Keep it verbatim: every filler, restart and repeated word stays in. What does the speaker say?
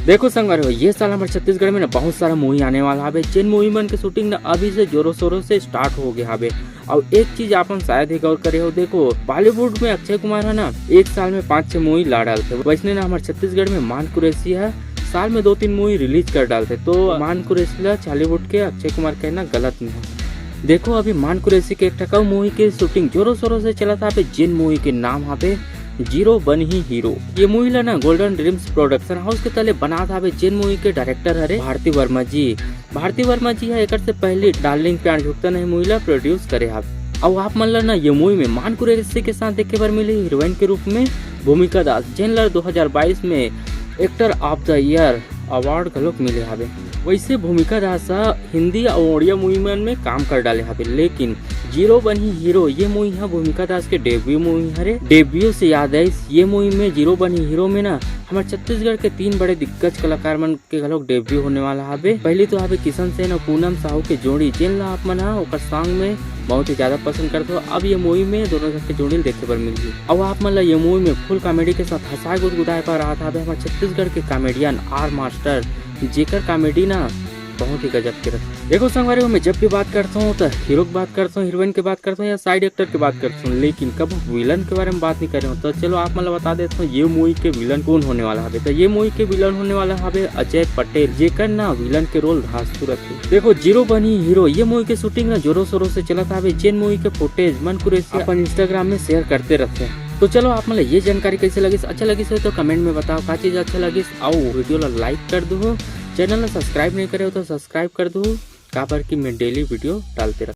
देखो संगवारी हो, ये साल हमर छत्तीसगढ़ में ना बहुत सारा मूवी आने वाला हवे, जेन मूवी मन के शूटिंग ना अभी से जोरों शोरों से स्टार्ट हो गया हवे। और एक चीज आपन शायद ही गौर करे हो, देखो बॉलीवुड में अक्षय कुमार है ना, एक साल में पाँच छह मूवी ला डालथे। वैसने ना हमर छत्तीसगढ़ में मान कुरैशी है, साल में दो तीन मूवी रिलीज कर डालथे। तो मान कुरैशी ला छॉलीवुड के अक्षय कुमार कहना गलत नहीं है। देखो अभी मान कुरैशी के एक ठका मूवी के शूटिंग जोरों शोरों से चलत हवे, जेन मूवी के नाम हवे जीरो बनही हीरो। ये मूवी ला ना गोल्डन ड्रीम्स प्रोडक्शन हाउस के तले बनात हवे, जेन मूवी के डायरेक्टर हरे भारती वर्मा जी। भारती वर्मा जी हा एकर से पहले डार्लिंग प्यार झुकता नहीं मूवी ला प्रोड्यूस करे हवे। अउ आप मन ला ना ये मूवी में मान कुरैशी के साथ देखे बर मिली हीरोइन के रूप में भूमिका दास, जेन ला दो हज़ार बाईस में actor of the year award घलोक मिले हवे। वैसे भूमिका दास हा हिंदी अउ ओड़िया मूवी मन में काम कर डाले हवे, लेकिन जीरो बनही हीरो ये मूवी हा भूमिका दास के डेब्यू मूवी हरे। डेब्यू से याद आइस, ये मूवी में जीरो बनही हीरो में ना हमर छत्तीसगढ़ के तीन बड़े दिग्गज कलाकार मन के घलोक डेब्यू होने वाला हवे। पहली तो हवे किशन सेन अउ पूनम साहू के जोड़ी, जेन ला आप मन हा ओकर सॉन्ग में बहुत ही ज्यादा पसंद करत हो। अब ये मूवी में दोनों झन के जोड़ी ल देखे बर मिलही। अउ आप मन ला ये मूवी में फुल कॉमेडी के साथ हंसाए गुदगुदाए बर आत हवे हमर छत्तीसगढ़ के कॉमेडियन आर मास्टर, जेकर कॉमेडी ना बहुत ही गजब के रथे। देखो संगवारी हो, मैं जब भी बात करता हूँ तो हीरो की बात करता हूँ, हीरोइन की बात करता हूँ या साइड एक्टर की बात करता हूँ, लेकिन कब विलन के बारे में बात नहीं करे हूँ। तो चलो आप मन ला बता देता हूँ ये मूवी के विलन कौन होने वाला हवे। तो ये मूवी के विलन होने वाला हवे अजय पटेल, जेकर ना विलन के रोल धांसू रथे। देखो जीरो बनही हीरो ये मूवी के शूटिंग ना जोरों शोरों से चलत हवे, जेन मूवी के फुटेज मान कुरैशी अपन इंस्टाग्राम में शेयर करते रथे। तो चलो आप मन ला ये जानकारी कैसे लगिस, अच्छा लगिस हो तो कमेंट में बताओ का चीज अच्छा लगिस, अउ वीडियो ला लाइक कर दो, चैनल ला सब्सक्राइब नहीं करे हो तो सब्सक्राइब कर दो, काबर कि मैं डेली वीडियो डालते रहता।